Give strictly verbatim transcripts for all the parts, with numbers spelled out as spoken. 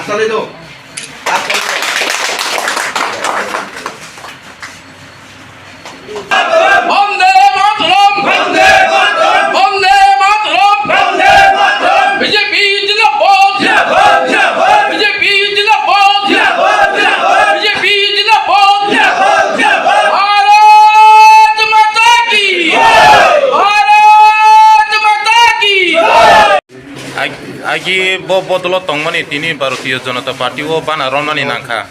Asale do. Bande Mataram! Bande Mataram! Bande Mataram! Bande Mataram! B J P zindabad! Zindabad! Zindabad! B J P zindabad! Zindabad! Zindabad! B J P zindabad! Zindabad! Zindabad! Bharat Mata Ki! Bharat Mata Ki! Ag-, agi bo bodolo tongmani tini Bharatiya Janata Party o bana romnani nangkha.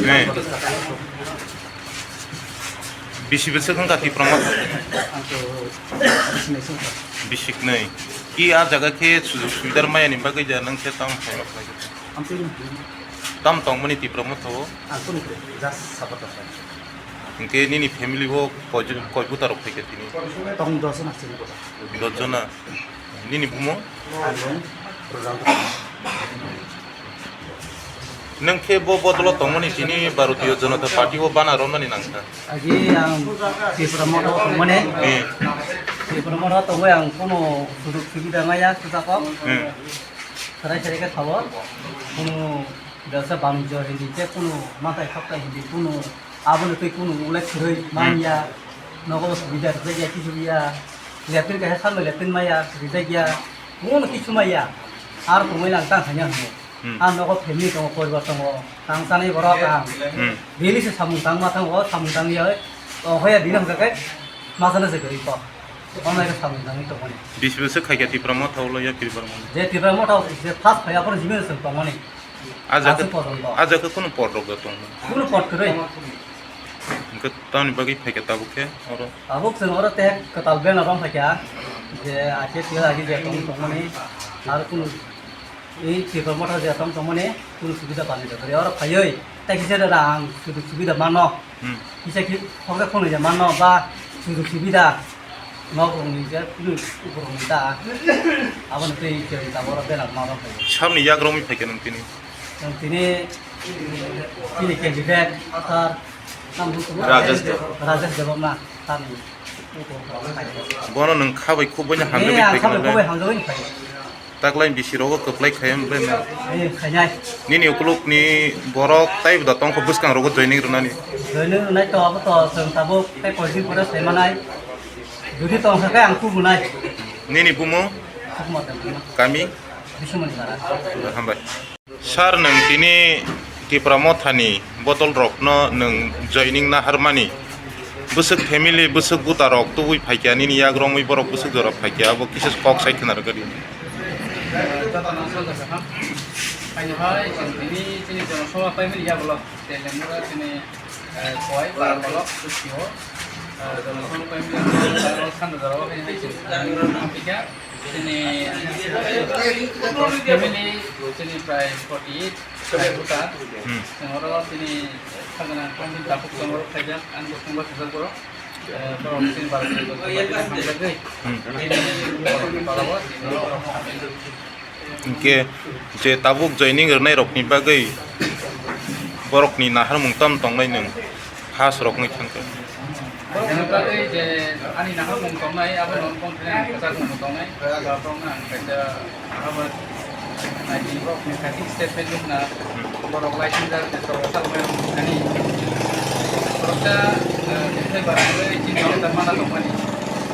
Eh. Bisi bwswk wngkha Tipra Motha? Bisiknwi. Ki a jaga khe sujug subidar mayani bagwi ja nang khe tamo khaima khlai? Tam tongmani Tipra Motha o? Hwnkhe nini family o koi jon, koi buta rok phaikha tini? Tong dos jona sini buta. Dos jona. Nini bumung? Ang bumung Rajal. Nwng khe bo bodolo tongmani tini Bharatiya Janata Party o bana romnani nangkha? Agi ang Tipra Motha o tongmani. Eh. Tipra Motha o tongwi ang kuno sujug subida maya kwchak kok. Eh. Sarai sarai khe sabo. Kuno Bebsa banijyo hindi je kunu matai khoktai hindi kunu aboni twi kunu ulai khwrwi manya, nogo subida rijak ya kisu ya, lepin kaisa salno lepin maya rijak ya, kunu kisu maya, ar tongwi lang tang hanya hwnwi. Hmm. Ang nogo family tongo, poribar tongo, tang chanai borok ang. Hmm. Daily se samung tang ma thango, samung tang ya, o hoya dina hwnkha khe ma chana se gari ko. Onai khe samung tangwi tongmani. Bisi bwswk khaikha Tipra Motha ulo ya Tipra Motha? Je Tipra Motha je first phai aphuru jibini se tongmani. Ah jaga, aswk pojonto. Ah jaga kunu pot rok da tong? Kunu pot kwrwi. Hwnkhe tamni bagwi phaikha tabuk khe oro? Tabuk chwng oro tei kwtal bena rong phaikha. Je ake tila agi je tong tongmani. Ar kunu ei Tipra Motha je tong tongmani kunu subida bani da kwrwi. Oro phaiwi tei kisa da ang sujug subida mano. Hmm. Kisa ki khoksa khonwi je mano ba sujug subida. Nok rokni je tini ukur rokni da. Aboni tei je tabuk oro bena rok ma rong phaikha. Samni yak romwi phaikha nwng tini? Ang tini, tini candidate, sir, nam bukhubo? Rajesh Deb. Rajesh Debbarma, sir ni. Bono nwng khabai khubui no hamjagwi phaikha. Ang khabai khubui hamjagwi phaikha. Taklai bisi rogo kwplai khai, eh, khainai. Nini ukuluk ni borok tei da tongkho bwskang rogo joining rwnani. Joining rwnai to abo to chwng tabuk tei koidin pore sai manai. Jodi tongkha khe ang tubu nai. Nini bumung? Sukma Debbarma. Kami? Bisumani Para. Hambai. Sir, nwng tini Tipra Mothani bodol rokno nwng joining naharmani, bwswk family, bwswk buta rok tubui phaikha, nini yak romwi borok bwswk jora phaikha, abo kisa kok sai khna rwgadi. Jotono sajak kaham. Haino hai chwng tini chini jono soba paimani yagulo Telemura chini, eh, koi, Parabolo, Tusio, eh, jono soba paimani yagulo Sandra Jora haino hai chwng joining rwna phaikha. Chini family, chini prai forty eight, prai buta. Hmm. Chwng oro chini khajana kongsin tapuk chwng oro khaijak, ang bo chwng bo sajak borok. Eh, borok chini borok chini borok hamjagwi. Hmm. Chini borok ni tola o chini borok hamjagwi. Hinkhe je tabuk joining rwnai rokni bagwi borokni naharmung tamo tongnai nwng? First rok wngwi thangkha. Borokni bagwi je ani naharmung tongnai, abono bongthani ang kwchak mung tongnai. Borokno ang kaisa abo naidi borokni khatik statement nukna borok laisingjak je chwla salmani thani. Boroksa, eh, tei barangwi chini jota mana tongmani.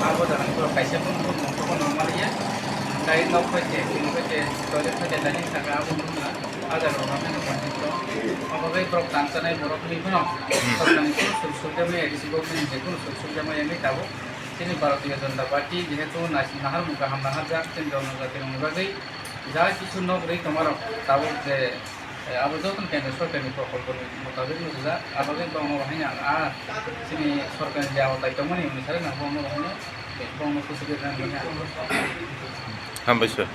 Abo jagani borok kaisa phone phone mung tongma nangmani ya. Dai nok phai se, chini phai se, toilet phai se, dai saka abo nukna. Hajar rok haphano contact tong. Obo bai borok tang chanai borok ni phano sorkarni kunu sujog subida maya, D C government ni je kunu sujog subida maya wngwi tabuk chini Bharatiya Janata Party jehetu nai-, naharmung kaham naharjak chini jonojati rokni bagwi ja kisu nok rwi tongmarok tabuk je, eh, abo jotono kendra sorkarni prokolpo ni mutabik no rijak, abo bai bongno bo haino ang a chini sorkarni je awatai tongmani hwnwi sai nang bongno bo haino bongno kuchuk rwna hwnwi ang. Hambai sir.